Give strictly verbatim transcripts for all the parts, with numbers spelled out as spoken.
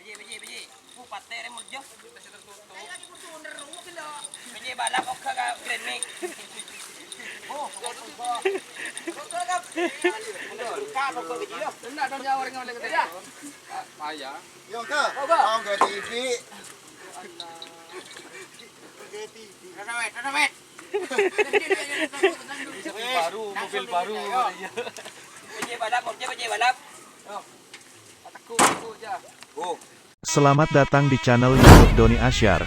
Biji, biji, biji. Oh, patè rè, Murjo. Biji balap oka ka Grand Mix. Oh, enggak dong, ya, orang yang lagi tadi. Ayah. Yo, Kak. Oh, Kak. Mau nggak T V? Nggak T V. Nggak, nggak, nggak, nggak. Baru, mobil baru, iya. Biji balap, Murjo, biji balap. Yo. Teguh, teguh aja. Oh. Selamat datang di channel YouTube Doni Asyar.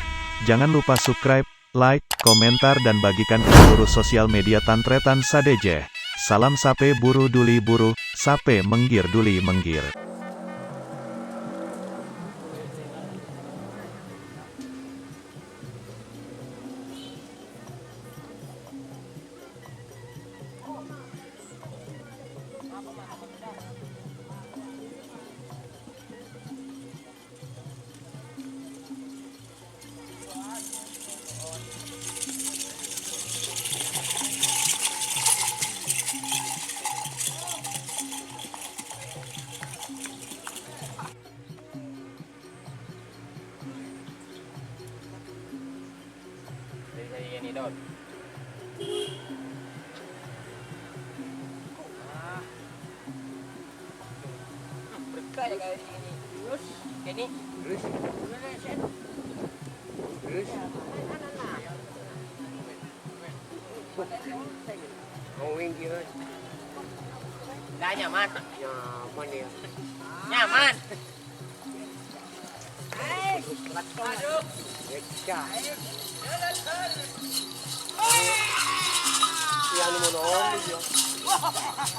Jangan lupa subscribe, like, komentar, dan bagikan ke seluruh sosial media tan-trètan sadhâjâ. Salam sapè buru duli buru, sapè mèngghir duli mèngghir. Dari saya ini, Don. Ah. Berkah ya kayak ini. Terus? Ini? Terus? Terus? Going, yun. Lah, nyaman. Nyaman, ya. Nyaman. Aduh. Wecca. Iya, anu mau nongol, ya.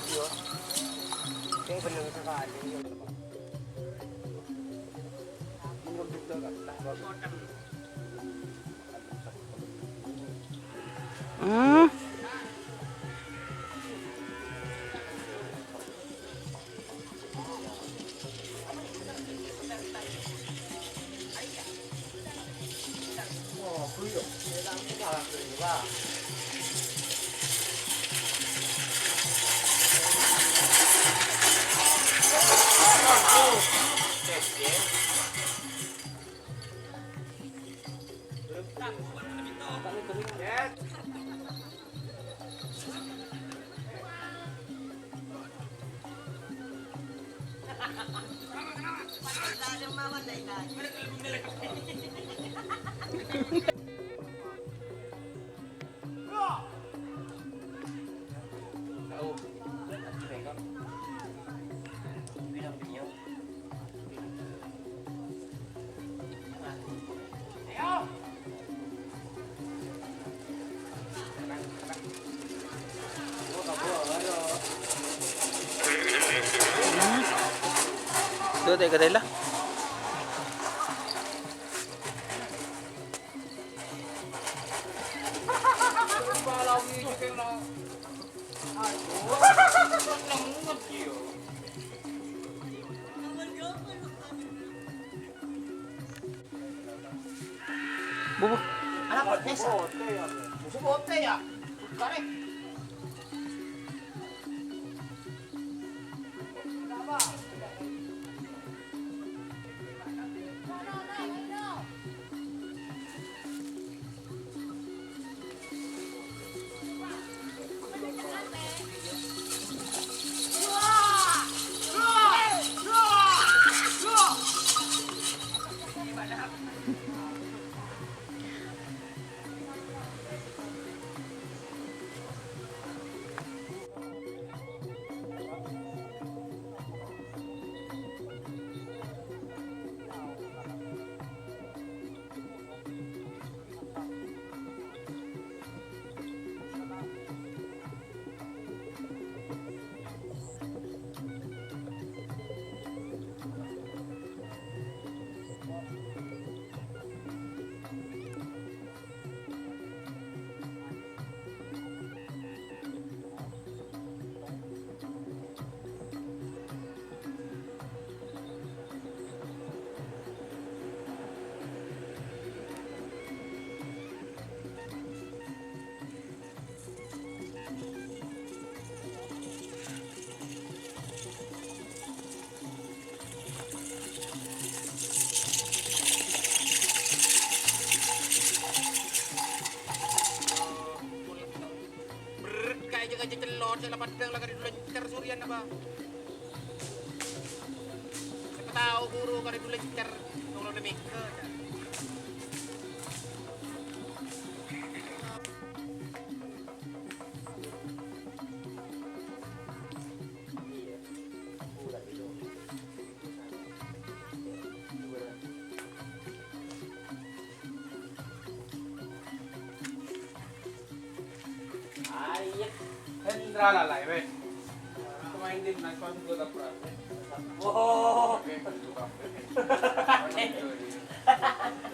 Iya. Saya bener sekali, ya. Hmm. Tuh, tega dela. Bu, bu. Ana protes. Musuh bote ya. Tarik. Bhâdhâng la karè dhu lèncèr suriyân apa? Sapa tao ghuru karè dhu lèncèr, nolona mèghâ, jâ. Ayat Hendra lalai, weh. Pemain timnas kan juga tak pernah. Oh. Oke, juga.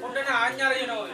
Udah nanya, you know.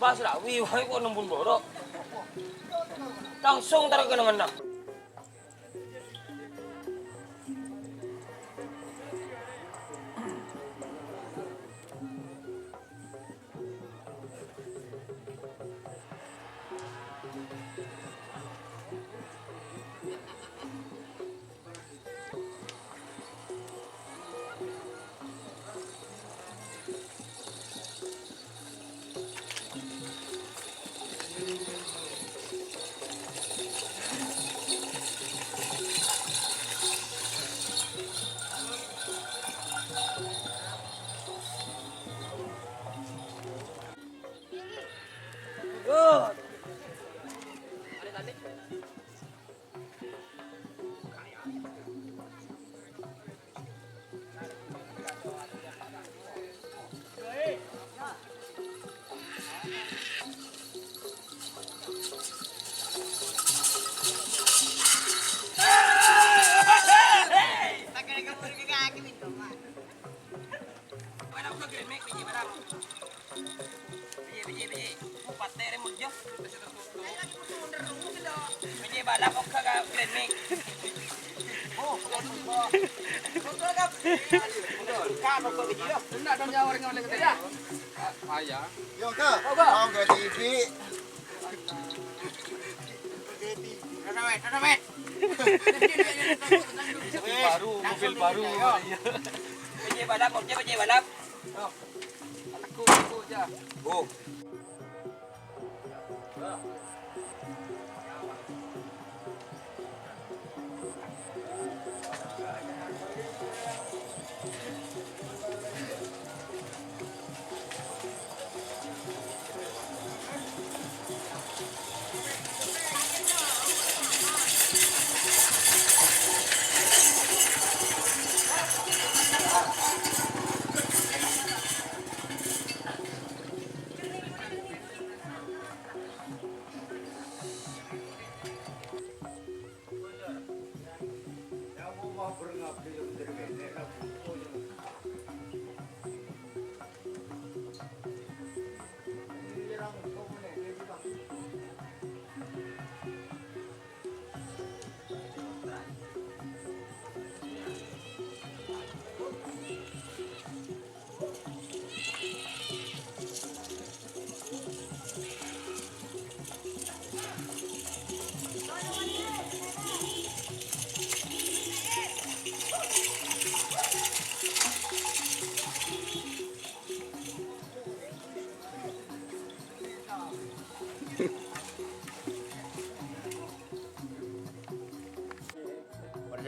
Pas rawi wae kok nembun borok. Langsung tarik ke nengenna. Ayah. Yo, Kak. Mau nggak T V? Baru, mobil baru. Iya. P J balap, oke, P J balap. Teguh, teguh aja. Bu.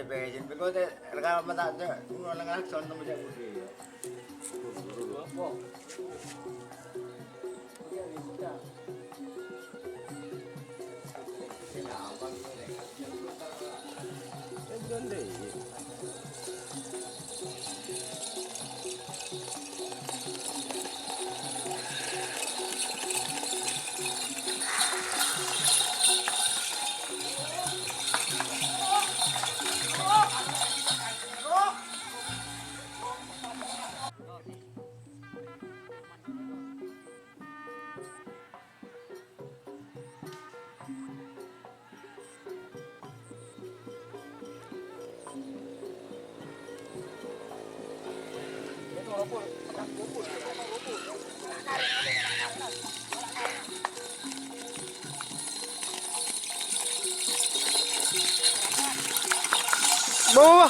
Bè, jhân bengko tè, reka mata tè, ngono nang akson tembus ya putri. Bâh,